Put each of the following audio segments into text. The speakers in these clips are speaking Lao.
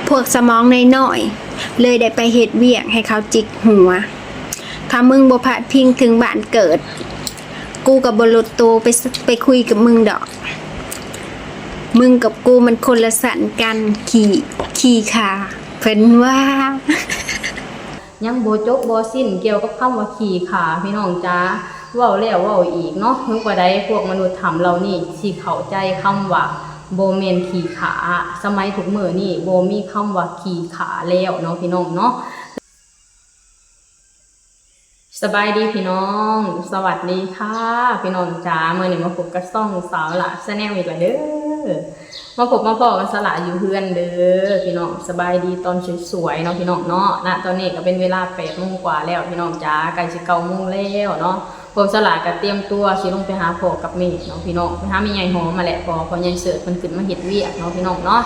ພວກສະໝອງນ້ອຍໆ ເລີຍໄດ້ໄປເຮັດວຽກໃຫ້ເຂົາຈິກຫົວ. ຖ້າມຶງບໍ່ພາດພິງເຖິງບ້ານເກີດ, ກູກໍບໍ່ຫຼຸດໂຕໄປ ໄປຄຸຍກັບມຶງດອກ. ມຶງກັບກູມັນຄົນລະຊັ້ນກັນ, ຂີ້ ຂີ້ຂ້າ ເພິ່ນວ່າ. ຍັງບໍ່ຈົບບໍ່ສິ້ນກ່ຽວກັບຄຳວ່າຂີ້ຂ້າ ພີ່ນ້ອງຈ໋າ. ເວົ້າແລ້ວເວົ້າອີກເນາະ, ເຖິງປານໃດພວກມະນຸດຖ້ຳເຫຼົ່ານີ້ຊິເຂົ້າໃຈຄຳວ່າບໍ່ແມ່ນຂີ້ຂ້າ. ສະໄໝທຸກມື້ນີ້ບໍ່ມີຄຳວ່າຂີ້ຂ້າແລ້ວເນາະ ພີ່ນ້ອງເນາະ. ສະບາຍດີພີ່ນ້ອງ, ສະຫວັດດີຄ່ະພີ່ນ້ອງຈ໋າ. ມື້ນີ້ມາພົບກັບຊ່ອງສາວຫຼ້າ Channel ອີກແລ້ວເດີ. ມາພົບມາພໍ້ກັບສາວຫຼ້າຢູ່ເຮືອນເດີພີ່ນ້ອງ. ສະບາຍດີຕອນສວຍໆເນາະ ພີ່ນ້ອງເນາະ. ນະຕອນນີ້ກໍເປັນເວລາແປດໂມງກວ່າແລ້ວ ພີ່ນ້ອງຈ໋າ, ໃກ້ຊິເກົ້າໂມງແລ້ວເນາະ. ພວກສາວຫຼ້າກໍຕຽມຕົວຊິລົງໄປຫາພໍ່ກັບແມ່ເນາະ ພີ່ນ້ອງ, ໄປຫາແມ່ໃຫຍ່ຫອມຫັ້ນແຫຼະ, ເພາະວ່າພໍ່ໃຫຍ່ເສີດເພິ່ນຂຶ້ນມາເຮັດວຽກເນາະ ພີ່ນ້ອງເນາະ.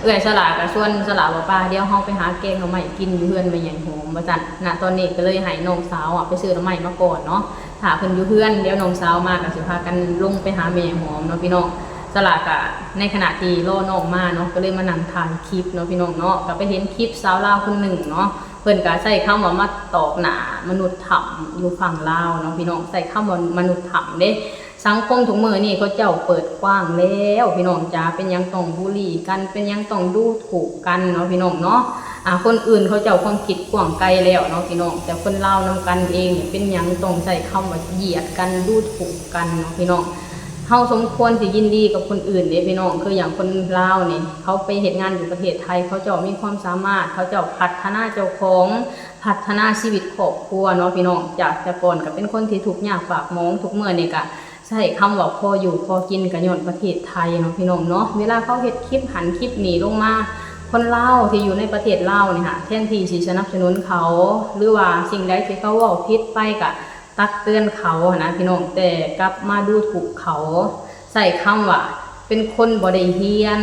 ເອື້ອຍສາວຫຼ້າກໍຊວນສາວຫຼ້າວ່າ ໄປ ດຽວເຮົາໄປຫາແກງໜໍ່ໄມ້ກິນຢູ່ເຮືອນແມ່ໃຫຍ່ຫອມ ວ່າຊັ້ນ. ນະຕອນນີ້ກໍເລີຍໃຫ້ນ້ອງສາວອະໄປຊື້ໜໍ່ໄມ້ມາກ່ອນເນາະ, ຖ້າເພິ່ນຢູ່ເຮືອນ ດຽວນ້ອງສາວມາກໍຊິພາກັນລົງໄປຫາແມ່ໃຫຍ່ຫອມເນາະ ພີ່ນ້ອງ. ສາວຫຼ້າກໍໃນຂະນະທີ່ລໍນ້ອງມາເນາະ ກໍເລີຍມານັ່ງຖ່າຍຄລິບເນາະ ພີ່ນ້ອງເນາະ. ກໍໄປເຫັນຄລິບສາວລາວຄົນໜຶ່ງເນາະ, ເພິ່ນກໍໃຊ້ຄຳວ່າມາຕອກໜ້າມະນຸດຖ້ຳຢູ່ຝັ່ງລາວເນາະ ພີ່ນ້ອງ. ໃຊ້ຄຳວ່າມະນຸດຖ້ຳເດ້. ສັງຄົມທຸກມື້ນີ້ເຂົາເຈົ້າເປີດກວ້າງແລ້ວ ພີ່ນ້ອງຈ໋າ, ເປັນຫຍັງຕ້ອງບູລີກັນ, ເປັນຫຍັງຕ້ອງດູຖູກກັນເນາະ ພີ່ນ້ອງເນາະ. ອາ ຄົນອື່ນເຂົາເຈົ້າຄວາມຄິດກວ້າງໄກແລ້ວເນາະ ພີ່ນ້ອງ, ແຕ່ຄົນລາວນຳກັນເອງນີ້ ເປັນຫຍັງຕ້ອງໃຊ້ຄຳວ່າຢຽດກັນ, ດູຖູກກັນເນາະ ພີ່ນ້ອງ. ເຮົາສົມຄວນຊິຍິນດີກັບຄົນອື່ນເດ້ ພີ່ນ້ອງ. ຄືຢ່າງຄົນລາວນີ້ ເຂົາໄປເຮັດງານຢູ່ປະເທດໄທ, ເຂົາເຈົ້າມີຄວາມສາມາດ, ເຂົາເຈົ້າພັດທະນາເຈົ້າຂອງ, ພັດທະນາຊີວິດຄອບຄົວເນາະ ພີ່ນ້ອງ. ຈາກແຕ່ກ່ອນກໍເປັນຄົນທີ່ທຸກຍາກປາກໝອງ, ທຸກມື້ນີ້ກໍ ໃຊ້ຄຳວ່າພໍຢູ່ພໍກິນກໍຍ້ອນປະເທດໄທເນາະ ພີ່ນ້ອງເນາະ. ເວລາເຂົາເຮັດຄລິບຫັ້ນຄລິບນີ້ລົງມາ, ຄົນລາວທີ່ຢູ່ໃນປະເທດລາວນີ້ຫະ ແທນທີ່ຊິສະໜັບສະໜູນເຂົາ ຫຼືວ່າສິ່ງໃດທີ່ເຂົາເວົ້າຜິດໄປກະຕັກເຕືອນເຂົາຫັ້ນນະ ພີ່ນ້ອງ, ແຕ່ກັບມາດູຖູກເຂົາ, ໃຊ້ຄຳວ່າເປັນຄົນບໍ່ໄດ້ຮຽນ,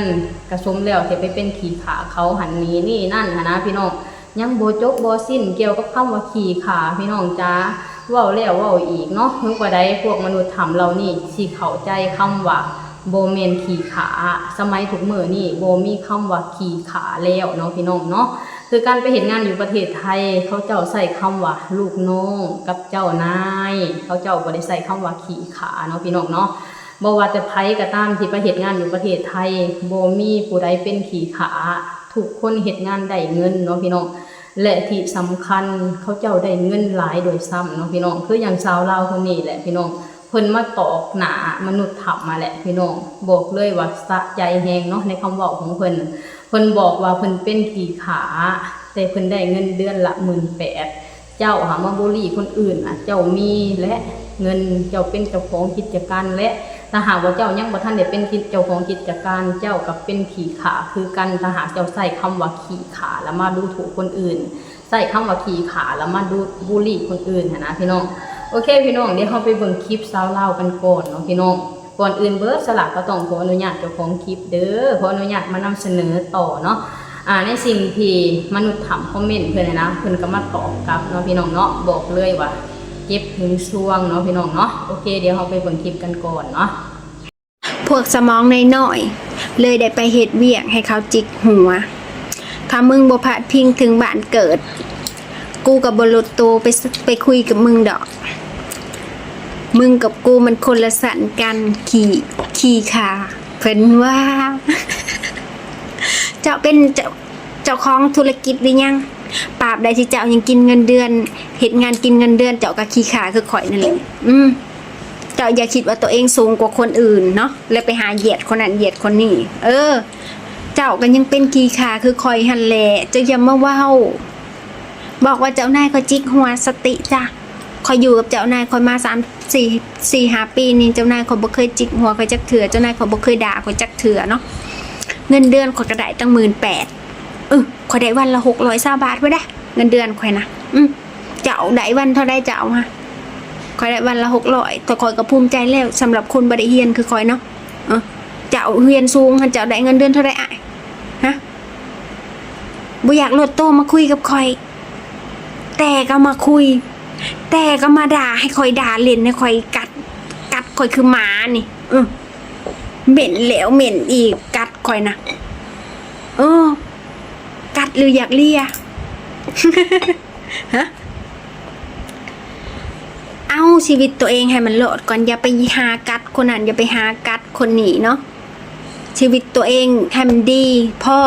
ກະສົມແລ້ວທີ່ໄປເປັນຂີ້ຂ້າເຂົາຫັ້ນນີ້ ນີ້ນັ້ນຫັ້ນນະ ພີ່ນ້ອງ. ຍັງບໍ່ຈົບບໍ່ສິ້ນກ່ຽວກັບຄຳວ່າຂີ້ຂ້າ ພີ່ນ້ອງຈ໋າ. ເວົ້າແລ້ວເວົ້າອີກເນາະ, ເຖິງປານໃດພວກມະນຸດຖ້ຳເຫຼົ່ານີ້ຊິເຂົ້າໃຈຄຳວ່າບໍ່ແມ່ນຂີ້ຂ້າ. ສະໄໝທຸກມື້ນີ້ບໍ່ມີຄຳວ່າຂີ້ຂ້າແລ້ວເນາະ ພີ່ນ້ອງເນາະ. ຄືການໄປເຮັດງານຢູ່ປະເທດໄທ ເຂົາເຈົ້າໃຊ້ຄຳວ່າລູກນ້ອງກັບເຈົ້ານາຍ, ເຂົາເຈົ້າບໍ່ໄດ້ໃຊ້ຄຳວ່າຂີ້ຂ້າເນາະ ພີ່ນ້ອງເນາະ. ບໍ່ວ່າແຕ່ໃຜກໍຕາມທີ່ໄປເຮັດງານຢູ່ປະເທດໄທ ບໍ່ມີຜູ້ໃດເປັນຂີ້ຂ້າ, ທຸກຄົນເຮັດງານໄດ້ເງິນເນາະ ພີ່ນ້ອງ. ແລະທີ່ສຳຄັນເຂົາເຈົ້າໄດ້ເງິນຫຼາຍດ້ວຍຊ້ຳເນາະ ພີ່ນ້ອງ. ຄືຢ່າງຊາວລາວຄົນນີ້ແຫຼະ ພີ່ນ້ອງ, ເພິ່ນມາຕອກໜ້າມະນຸດຖ້ຳມາແຫຼະ ພີ່ນ້ອງ. ບອກເລີຍວ່າສະໃຈແຮງເນາະ ໃນຄຳເວົ້າຂອງເພິ່ນ. ເພິ່ນບອກວ່າເພິ່ນເປັນຂີ້ຂ້າ ແຕ່ເພິ່ນໄດ້ເງິນເດືອນລະໝື່ນແປດ. ເຈົ້າຫາມາບູລີຄົນອື່ນນະ, ເຈົ້າມີແລະເງິນ, ເຈົ້າເປັນເຈົ້າຂອງກິດຈະການແລະ. ຖ້າຫາກວ່າເຈົ້າຍັງບໍ່ທັນໄດ້ເປັນກິດ ເຈົ້າຂອງກິດຈະການ, ເຈົ້າກໍເປັນຂີ້ຂ້າຄືກັນ. ຖ້າຫາກເຈົ້າໃຊ້ຄຳວ່າຂີ້ຂ້າ ແລ້ວມາດູຖູກຄົນອື່ນ, ໃຊ້ຄຳວ່າຂີ້ຂ້າ ແລ້ວມາດູ ບູລີຄົນອື່ນຫັ້ນນະ ພີ່ນ້ອງ. ໂອເຄ ພີ່ນ້ອງ, ດຽວເຮົາໄປເບິ່ງຄລິບຊາວລາວກັນກ່ອນເນາະ ພີ່ນ້ອງ. ກ່ອນອື່ນເບີດ ສາວຫຼ້າກໍຕ້ອງຂໍອະນຸຍາດເຈົ້າຂອງຄລິບເດີ, ຂໍອະນຸຍາດມານຳສະເໜີຕໍ່ເນາະ. ອາ ໃນສິ່ງທີ່ມະນຸດຖ້ຳຄອມເມັນເພິ່ນຫັ້ນນະ, ເພິ່ນກໍມາຕອບກັບເນາະ ພີ່ນ້ອງເນາະ. ບອກເລີຍວ່າເຈັບຫຶງຊວງເນາະ ພີ່ນ້ອງເນາະ. ໂອເຄ ດຽວເຮົາໄປເບິ່ງຄລິບກັນກ່ອນເນາະ. ພວກສະໝອງນ້ອຍໆ ເລີຍໄດ້ໄປເຮັດວຽກໃຫ້ເຂົາຈິກຫົວ. ຖ້າມຶງບໍ່ພາດພິງເຖິງບ້ານເກີດ, ກູກໍບໍ່ຫຼຸດໂຕໄປ ໄປຄຸຍກັບມຶງດອກ. ມຶງກັບກູມັນຄົນລະຊັ້ນກັນ, ຂີ້ ຂີ້ຂ້າ ເພິ່ນວ່າ. ເຈົ້າເປັນເຈົ້າ ເຈົ້າຂອງທຸລະກິດຫຼືຍັງ? ຕາບໃດທີ່ເຈົ້າຍັງກິນເງິນເດືອນ, ເຮັດງານກິນເງິນເດືອນ, ເຈົ້າກໍຂີ້ຂ້າຄືຂ້ອຍນັ້ນແຫຼະ. ອືມ ເຈົ້າຢ່າຄິດວ່າຕົວເອງສູງກວ່າຄົນອື່ນເນາະ ແລ້ວໄປຫາຢຽດຄົນນັ້ນຢຽດຄົນນີ້. ເອີ ເຈົ້າກໍຍັງເປັນຂີ້ຂ້າຄືຂ້ອຍຫັ້ນແຫຼະ. ເຈົ້າຢ່າມາເວົ້າ ບອກວ່າເຈົ້ານາຍຂ້ອຍຈິກຫົວ. ສະຕິຈ້າ, ຂ້ອຍຢູ່ກັບເຈົ້ານາຍຂ້ອຍມາສາມ ສີ່ ສີ່ຫ້າປີນີ້, ເຈົ້ານາຍຂ້ອຍບໍ່ເຄີຍຈິກຫົວຂ້ອຍຈັກເທື່ອ, ເຈົ້ານາຍຂ້ອຍບໍ່ເຄີຍດ່າຂ້ອຍຈັກເທື່ອເນາະ. ເງິນເດືອນຂ້ອຍກໍໄດ້ຕັ້ງໝື່ນແປດ. ເອີ ຂ້ອຍໄດ້ວັນລະຫົກຮ້ອຍຊາວບາດພຸ້ນເດ້ ເງິນເດືອນຂ້ອຍນະ. ອືມ ເຈົ້າໄດ້ວັນເທົ່າໃດເຈົ້າຫະ? ຂ້ອຍໄດ້ວັນລະຫົກຮ້ອຍ, ແຕ່ຂ້ອຍກໍພູມໃຈແລ້ວ ສຳລັບຄົນບໍ່ໄດ້ຮຽນຄືຂ້ອຍເນາະ. ເອີ ເຈົ້າຮຽນສູງຫັ້ນ ເຈົ້າໄດ້ເງິນເດືອນເທົ່າໃດອ້າຍ? ຮະ? ບໍ່ຢາກລົດໂຕມາຄຸຍກັບຂ້ອຍ, ແຕ່ກໍມາຄຸຍ, ແຕ່ກໍມາດ່າ ໃຫ້ຂ້ອຍດ່າຫຼິ້ນ, ໃຫ້ຂ້ອຍກັດ, ກັດຂ້ອຍຄືໝານີ້. ເອີ ເໝັນແລ້ວເໝັນອີກ, ກັດຂ້ອຍນະ. ເອີ ຫຼືຢາກເລຍ? ຮະ? ເອົາຊີວິດຕົວເອງໃຫ້ມັນລອດກ່ອນ, ຢ່າໄປຫາກັດຄົນນັ້ນ, ຢ່າໄປຫາກັດຄົນນີ້ເນາະ. ຊີວິດຕົວເອງໃຫ້ມັນດີພໍ.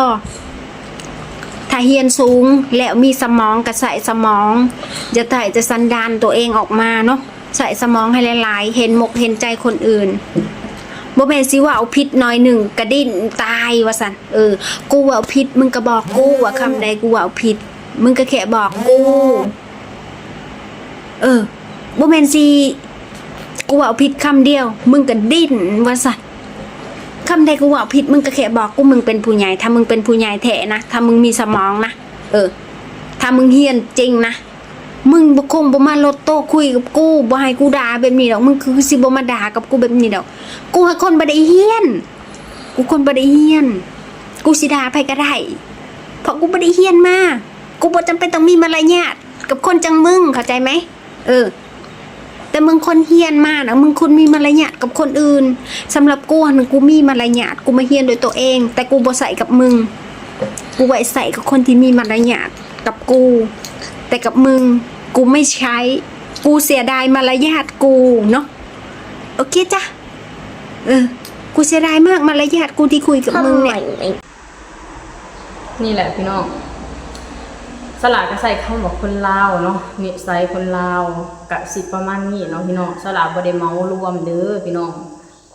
ຖ້າຮຽນສູງແລ້ວມີສະໝອງກໍໃຊ້ສະໝອງ, ຢ່າໄດ້ແຕ່ສັນດານຕົວເອງອອກມາເນາະ. ໃຊ້ສະໝອງໃຫ້ຫຼາຍໆ, ເຫັນມົກເຫັນໃຈຄົນອື່ນ. ບໍ່ແມ່ນຊິເວົ້າຜິດໜ້ອຍໜຶ່ງກະດີ້ນຕາຍວ່າຊັ້ນ. ເອີ, ກູເວົ້າຜິດ, ມຶງກະບອກກູວ່າຄຳໃດກູເວົ້າຜິດ, ມຶງກະແຄ່ບອກກູ. ເອີ, ບໍ່ແມ່ນຊິ ກູເວົ້າຜິດຄຳດຽວ, ມຶງກະດີ້ນວ່າຊັ້ນ. ຄຳໃດກູເວົ້າຜິດ, ມຶງກະແຄ່ບອກກູ. ມຶງເປັນຜູ້ໃຫຍ່, ຖ້າມຶງເປັນຜູ້ໃຫຍ່ແທ້ນະ, ຖ້າມຶງມີສະໝອງນະ, ເອີ, ຖ້າມຶງຮຽນຈິງນະ, ມຶງບໍ່ ຄົງບໍ່ມາລົດໂຕ້ຄຸຍກັບກູ, ບໍ່ໃຫ້ກູດ່າແບບນີ້ດອກ. ມຶງຄືຊິບໍ່ມາດ່າກັບກູແບບນີ້ດອກ. ກູຫາຄົນບໍ່ໄດ້ຮຽນ, ກູຄົນບໍ່ໄດ້ຮຽນ, ກູຊິດ່າໃຜກໍໄດ້ ເພາະກູບໍ່ໄດ້ຮຽນມາ. ກູບໍ່ຈຳເປັນຕ້ອງມີມາລະຍາດກັບຄົນຈັ່ງມຶງ, ເຂົ້າໃຈໄໝ? ເອີ, ແຕ່ມຶງຄົນຮຽນມານະ, ມຶງຄວນມີມາລະຍາດກັບຄົນອື່ນ. ສຳລັບກູຫັ້ນ ກູມີມາລະຍາດ, ກູມາຮຽນດ້ວຍໂຕເອງ, ແຕ່ກູບໍ່ໃຊ້ກັບມຶງ. ກູໄວ້ໃຊ້ກັບຄົນທີ່ມີມາລະຍາດກັບກູ, ແຕ່ກັບມຶງ ກູໄມ່ໃຊ້. ກູເສຍດາຍມາລະຍາດກູເນາະ. ໂອເຄຈ້ະ. ເອີ, ກູເສຍດາຍມາກມາລະຍາດກູທີ່ຄຸຍກັບມຶງເນຍ. ນີ້ແຫຼະພີ່ນ້ອງ, ສະຫຼາກະໃຊ້ຄຳວ່າຄົນລາວເນາະ, ນິໄສຄົນລາວກະຊິປະມານນີ້ເນາະພີ່ນ້ອງ. ສະຫຼາບໍ່ໄດ້ເໝົາລວມເດີພີ່ນ້ອງ.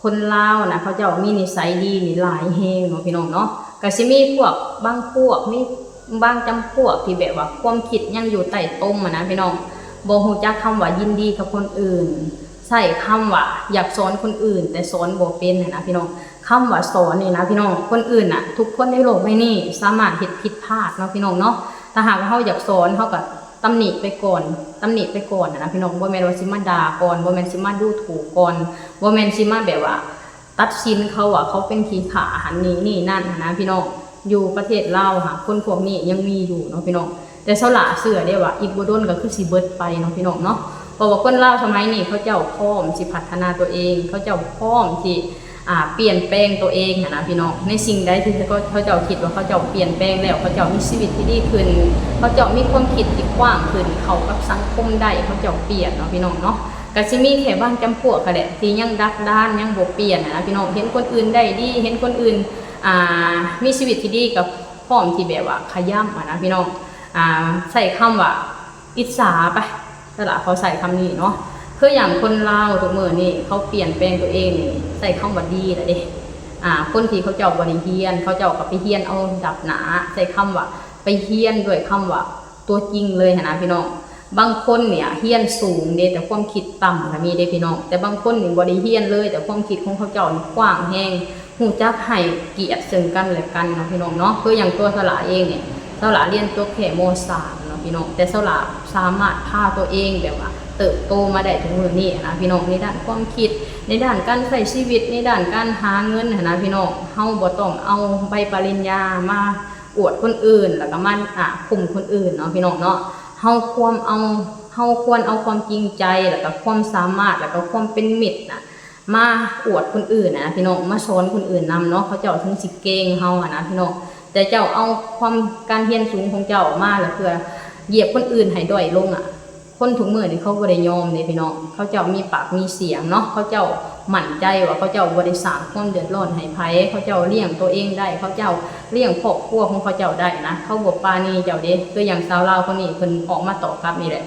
ຄົນລາວນະ ເຂົາເຈົ້າມີນິໄສດີນີ້ຫຼາຍແຮງເນາະພີ່ນ້ອງເນາະ. ກະຊິມີພວກບາງພວກ, ມີບາງຈຳພວກທີ່ແບບວ່າຄວາມຄິດຍັງຢູ່ໃຕ້ຕົມຫັ້ນນະພີ່ນ້ອງ, ບໍ່ຮູ້ຈັກຄຳວ່າຍິນດີກັບຄົນອື່ນ, ໃຊ້ຄຳວ່າຢາກສອນຄົນອື່ນ ແຕ່ສອນບໍ່ເປັນຫັ້ນນະພີ່ນ້ອງ. ຄຳວ່າສອນນີ້ນະພີ່ນ້ອງ, ຄົນອື່ນນະ ທຸກຄົນໃນໂລກໃບນີ້ສາມາດເຮັດຜິດພາດເນາະພີ່ນ້ອງເນາະ. ຖ້າຫາກວ່າເຮົາຢາກສອນ ເຮົາກໍຕຳໜິໄປກ່ອນ, ຕຳໜິໄປກ່ອນຫັ້ນນະພີ່ນ້ອງ. ບໍ່ແມ່ນວ່າຊິມາດ່າກ່ອນ, ບໍ່ແມ່ນຊິມາດູຖູກກ່ອນ, ບໍ່ແມ່ນຊິມາແບບວ່າຕັດສິນເຂົາວ່າເຂົາເປັນຂີ້ຂ້າຫັ້ນນີ້ ນີ້ນັ້ນຫັ້ນນະພີ່ນ້ອງ. ຢູ່ປະເທດລາວຫາ ຄົນພວກນີ້ຍັງມີຢູ່ເນາະພີ່ນ້ອງ. ແຕ່ສາວຫຼ້າເຊື່ອເດ້ວ່າອີກບໍ່ດົນກໍຄືຊິເບິດໄປເນາະພີ່ນ້ອງເນາະ. ເພາະວ່າຄົນລາວສະໄໝນີ້ເຂົາເຈົ້າພ້ອມຊິພັດທະນາຕົວເອງ, ເຂົາເຈົ້າພ້ອມທີ່ ອ່າ ປ່ຽນແປງຕົວເອງຫັ້ນນະພີ່ນ້ອງ. ໃນສິ່ງໃດທີ່ເຂົາ ເຂົາເຈົ້າຄິດວ່າເຂົາເຈົ້າປ່ຽນແປງແລ້ວ, ເຂົາເຈົ້າມີຊີວິດທີ່ດີຂຶ້ນ, ເຂົາເຈົ້າມີຄວາມຄິດທີ່ກວ້າງຂຶ້ນ, ເຂົ້າກັບສັງຄົມໄດ້, ເຂົາເຈົ້າປ່ຽນເນາະພີ່ນ້ອງເນາະ. ກໍຊິມີແຄ່ບາງຈຳພວກຫັ້ນແຫຼະທີ່ຍັງດັກດານ, ຍັງບໍ່ປ່ຽນຫັ້ນນະພີ່ນ້ອງ. ເຫັນຄົນອື່ນໄດ້ດີ, ເຫັນຄົນອື່ນ ອ່າ ມີຊີວິດທີ່ດີ ກໍພ້ອມທີ່ແບບວ່າຂະຫຍ້ຳຫັ້ນນະພີ່ນ້ອງ. ອ່າ ໃຊ້ຄຳວ່າ ອິດສາໄປ, ສາວຫຼ້າຂໍໃຊ້ຄຳນີ້ເນາະ. ຄືຢ່າງຄົນລາວທຸກມື້ນີ້ ເຂົາປ່ຽນແປງຕົວເອງນີ້ ໃຊ້ຄຳວ່າດີລະເດ້. ອ່າ ຄົນທີ່ເຂົາເຈົ້າບໍ່ໄດ້ຮຽນ, ເຂົາເຈົ້າກໍໄປຮຽນເອົາດັບໜ້າ, ໃຊ້ຄຳວ່າໄປຮຽນດ້ວຍຄຳວ່າຕົວຈິງເລີຍຫັ້ນນະພີ່ນ້ອງ. ບາງຄົນນີ້ຮຽນສູງເດ້ ແຕ່ຄວາມຄິດຕ່ຳກໍມີເດ້ພີ່ນ້ອງ. ແຕ່ບາງຄົນນີ້ບໍ່ໄດ້ຮຽນເລີຍ ແຕ່ຄວາມຄິດຂອງເຂົາເຈົ້ານີ້ກວ້າງແຮງ, ຮູ້ຈັກໃຫ້ກຽດເຊິ່ງກັນແລະກັນເນາະພີ່ນ້ອງເນາະ. ຄືຢ່າງຕົວສາວຫຼ້າເອງນີ້ ສາວຫຼ້າຮຽນຈົບແຄ່ ມໍສາມ ເນາະພີ່ນ້ອງ, ແຕ່ສາວຫຼ້າສາມາດພາຕົວເອງແບບວ່າເຕີບໂຕມາໄດ້ເຖິງມື້ນີ້ນະພີ່ນ້ອງ. ໃນດ້ານຄວາມຄິດ, ໃນດ້ານການໃຊ້ຊີວິດ, ໃນດ້ານການຫາເງິນຫັ້ນນະພີ່ນ້ອງ, ເຮົາບໍ່ຕ້ອງເອົາໃບປະລິນຍາມາອວດຄົນອື່ນ ແລ້ວກໍມາ ອ່າ ຂົ່ມຄົນອື່ນເນາະພີ່ນ້ອງເນາະ. ເຮົາຄວນເອົາ ເຮົາຄວນເອົາຄວາມຈິງໃຈ ແລ້ວກໍຄວາມສາມາດ ແລ້ວກໍຄວາມເປັນມິດນະ ມາອວດຄົນອື່ນນະພີ່ນ້ອງ, ມາສອນຄົນອື່ນນຳເນາະ, ເຂົາເຈົ້າເຖິງຊິເກັ່ງເຮົາຫັ້ນນະພີ່ນ້ອງ. ແຕ່ເຈົ້າເອົາຄວາມ ການຮຽນສູງຂອງເຈົ້າມາ ແລ້ວເພື່ອຢຽບຄົນອື່ນໃຫ້ດ້ອຍລົງອະ. ຄົນທຸກມື້ນີ້ເຂົາບໍ່ໄດ້ຍອມເດ້ພີ່ນ້ອງ, ເຂົາເຈົ້າມີປາກມີສຽງເນາະ, ເຂົາເຈົ້າໝັ້ນໃຈວ່າເຂົາເຈົ້າບໍ່ໄດ້ສ້າງຄວາມເດືອດຮ້ອນໃຫ້ໃຜ, ເຂົາເຈົ້າລ້ຽງຕົວເອງໄດ້, ເຂົາເຈົ້າລ້ຽງຄອບຄົວຂອງເຂົາເຈົ້າໄດ້ນະ, ເຂົາບໍ່ປານີເຈົ້າເດ້. ຄືຢ່າງຊາວລາວຄົນນີ້ ເພິ່ນອອກມາຕອບກັບນີ້ແຫຼະ.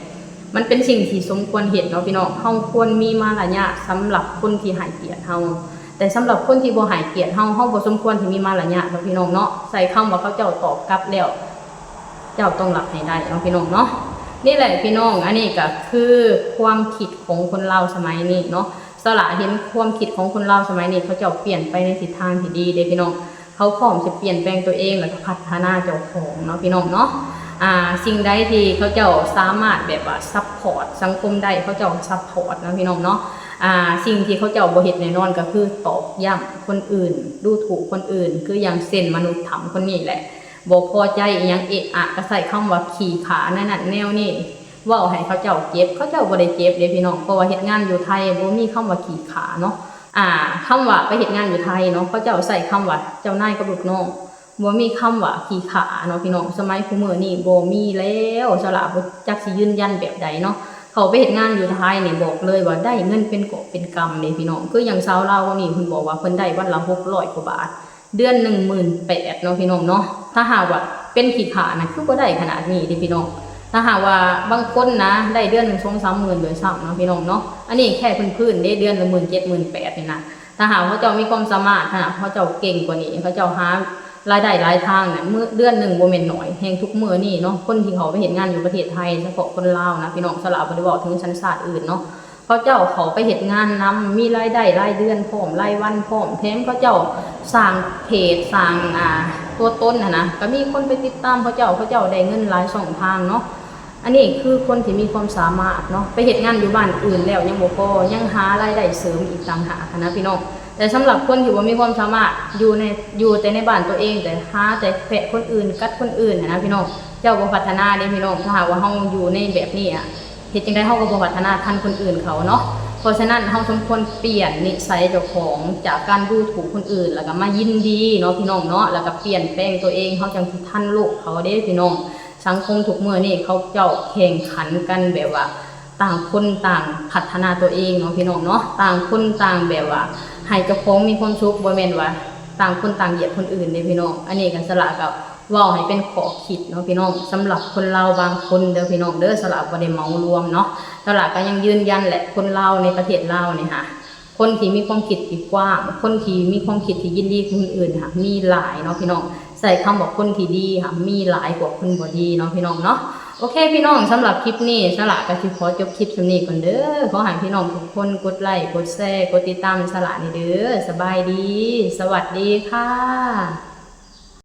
ມັນເປັນສິ່ງທີ່ສົມຄວນເຮັດເນາະພີ່ນ້ອງ. ເຮົາຄວນມີມາລະຍາດສຳລັບຄົນທີ່ໃຫ້ກຽດເຮົາ, ແຕ່ສຳລັບຄົນທີ່ບໍ່ໃຫ້ກຽດເຮົາ, ເຮົາບໍ່ສົມຄວນທີ່ມີມາລະຍາດເນາະພີ່ນ້ອງເນາະ. ໃຊ້ຄຳວ່າເຂົາເຈົ້າຕອບກັບແລ້ວ ເຈົ້າຕ້ອງຮັບໃຫ້ໄດ້ເນາະພີ່ນ້ອງເນາະ. ນີ້ແຫຼະພີ່ນ້ອງ, ອັນນີ້ກໍຄືຄວາມຄິດຂອງຄົນລາວສະໄໝນີ້ເນາະ. ສາວຫຼ້າເຫັນຄວາມຄິດຂອງຄົນລາວສະໄໝນີ້ ເຂົາເຈົ້າປ່ຽນໄປໃນທິດທາງທີ່ດີເດ້ພີ່ນ້ອງ. ເຂົາພ້ອມຈະປ່ຽນແປງຕົວເອງ ແລ້ວກໍພັດທະນາເຈົ້າຂອງເນາະພີ່ນ້ອງເນາະ. ອ່າ ສິ່ງໃດທີ່ເຂົາເຈົ້າສາມາດແບບວ່າຊັບພອດສັງຄົມໄດ້ ເຂົາເຈົ້າຊັບພອດເນາະພີ່ນ້ອງເນາະ. ອ່າ ສິ່ງທີ່ເຂົາເຈົ້າບໍ່ເຮັດແນ່ນອນກໍຄືຕອກຢ້ຳຄົນອື່ນ, ດູຖູກຄົນອື່ນ, ຄືຢ່າງເຊັ່ນມະນຸດຖ້ຳຄົນນີ້ແຫຼະ, ບໍ່ພໍໃຈອີ່ຫຍັງເອະອະກໍໃຊ້ຄຳວ່າຂີ້ຂ້າແນວນັ້ນແນວນີ້ ເວົ້າໃຫ້ເຂົາເຈົ້າເຈັບ. ເຂົາເຈົ້າບໍ່ໄດ້ເຈັບເດ້ພີ່ນ້ອງ, ເພາະວ່າເຮັດງານຢູ່ໄທບໍ່ມີຄຳວ່າຂີ້ຂ້າເນາະ. ອ່າ ຄຳວ່າໄປເຮັດງານຢູ່ໄທເນາະ, ເຂົາເຈົ້າໃຊ້ຄຳວ່າເຈົ້ານາຍກັບລູກນ້ອງ. ບໍ່ມີຄຳວ່າຂີ້ຂ້າເນາະພີ່ນ້ອງ, ສະໄໝຄູ່ມື້ນີ້ບໍ່ມີແລ້ວ. ສາລາບໍ່ຈັກຊິຢືນຢັນແບບໃດເນາະ. ເຂົ້າໄປເຮັດງານຢູ່ໄທນີ້ ບອກເລີຍວ່າໄດ້ເງິນເປັນກອບເປັນກຳເດ້ພີ່ນ້ອງ. ຄືຢ່າງຊາວລາວຄົນນີ້ ເພິ່ນບອກວ່າເພິ່ນໄດ້ວັນລະຫົກຮ້ອຍກວ່າບາດ, ເດືອນໜຶ່ງໝື່ນແປດເນາະພີ່ນ້ອງເນາະ. ຖ້າຫາກວ່າເປັນຂີ້ຂ້ານະ ຄືບໍ່ໄດ້ຂະໜາດນີ້ເດ້ພີ່ນ້ອງ. ຖ້າຫາກວ່າບາງຄົນນະ ໄດ້ເດືອນໜຶ່ງສອງສາມໝື່ນດ້ວຍຊ້ຳເນາະພີ່ນ້ອງເນາະ. ອັນນີ້ແຄ່ພື້ນໆເດ້ ເດືອນລະໝື່ນເຈັດ ໝື່ນແປດນີ້ນະ. ຖ້າຫາກເຂົາເຈົ້າມີຄວາມສາມາດ, ຖ້າຫາກເຂົາເຈົ້າເກັ່ງກວ່ານີ້, ເຂົາເຈົ້າຫາລາຍໄດ້ຫຼາຍທາງນະ, ມື້ ເດືອນໜຶ່ງບໍ່ແມ່ນໜ້ອຍ. ແຮ່ງທຸກມື້ນີ້ເນາະ, ຄົນທີ່ເຂົ້າໄປເຮັດງານຢູ່ປະເທດໄທ, ສະເພາະຄົນລາວນະພີ່ນ້ອງ, ສາລາບໍ່ໄດ້ເວົ້າເຖິງສັນຊາດອື່ນເນາະ, ເຂົາເຈົ້າເຂົ້າໄປເຮັດງານນຳ, ມີລາຍໄດ້ລາຍເດືອນພ້ອມ, ລາຍວັນພ້ອມ, ແຖມເຂົາເຈົ້າສ້າງເພຈ, ສ້າງ ອ່າ ຕົວຕົນຫັ້ນນະ, ກໍມີຄົນໄປຕິດຕາມເຂົາເຈົ້າ, ເຂົາເຈົ້າໄດ້ເງິນຫຼາຍຊ່ອງທາງເນາະ. ອັນນີ້ຄືຄົນທີ່ມີຄວາມສາມາດເນາະ, ໄປເຮັດງານຢູ່ບ້ານອື່ນແລ້ວຍັງບໍ່ພໍ, ຍັງຫາລາຍໄດ້ເສີມອີກຕ່າງຫາກຫັ້ນນະພີ່ນ້ອງ. ແຕ່ສຳລັບຄົນທີ່ບໍ່ມີຄວາມສາມາດ, ຢູ່ໃນ ຢູ່ແຕ່ໃນບ້ານຕົວເອງ, ແຕ່ຫາແຕ່ແພະຄົນອື່ນ, ກັດຄົນອື່ນຫັ້ນນະພີ່ນ້ອງ, ເຈົ້າບໍ່ພັດທະນາເດ້ພີ່ນ້ອງ. ຖ້າຫາກວ່າເຮົາຢູ່ໃນແບບນີ້ອະ, ເຮັດຈັ່ງໃດເຮົາກໍບໍ່ພັດທະນາທັນຄົນອື່ນເຂົາເນາະ. ເພາະສະນັ້ນເຮົາສົມຄວນປ່ຽນນິໄສເຈົ້າຂອງ ຈາກການດູຖູກຄົນອື່ນ ແລ້ວກໍມາຍິນດີເນາະພີ່ນ້ອງເນາະ, ແລ້ວກໍປ່ຽນແປງຕົວເອງ, ເຮົາຈັ່ງຊິທັນໂລກເຂົາເດ້ພີ່ນ້ອງ. ສັງຄົມທຸກມື້ນີ້ເຂົາເຈົ້າແຂ່ງຂັນກັນແບບວ່າ ຕ່າງຄົນຕ່າງພັດທະນາຕົວເອງເນາະພີ່ນ້ອງເນາະ, ຕ່າງຄົນຕ່າງແບບວ່າໃຫ້ເຈົ້າຂອງມີຄວາມສຸກ, ບໍ່ແມ່ນວ່າຕ່າງຄົນຕ່າງຢຽດຄົນອື່ນເດ້ພີ່ນ້ອງ. ອັນນີ້ກໍສາລາກໍເວົ້າໃຫ້ເປັນຂໍ້ຄິດເນາະພີ່ນ້ອງ, ສຳລັບຄົນລາວບາງຄົນເດີພີ່ນ້ອງເດີ, ສາລາບໍ່ໄດ້ເໝົາລວມເນາະ. ສາລາກໍຍັງຢືນຢັນແຫຼະ, ຄົນລາວໃນປະເທດລາວນີ້ຫາ ຄົນທີ່ມີຄວາມຄິດທີ່ກວ້າງ, ຄົນທີ່ມີຄວາມຄິດທີ່ຍິນດີກັບຄົນອື່ນຫາ ມີຫຼາຍເນາະພີ່ນ້ອງ. ໃຊ້ຄຳວ່າຄົນທີ່ດີຫາ ມີຫຼາຍກວ່າຄົນບໍ່ດີເນາະພີ່ນ້ອງເນາະ. ໂອເຄພີ່ນ້ອງ, ສຳລັບຄລິບນີ້ ສາລາກໍຊິຂໍຈົບຄລິບສ່ຳນີ້ກ່ອນເດີ. ຂໍໃຫ້ພີ່ນ້ອງທຸກຄົນກົດໄລ, ກົດແຊ, ກົດຕິດຕາມສາລານີ້ເດີ. ສະບາຍດີ, ສະຫວັດດີຄ່ະ.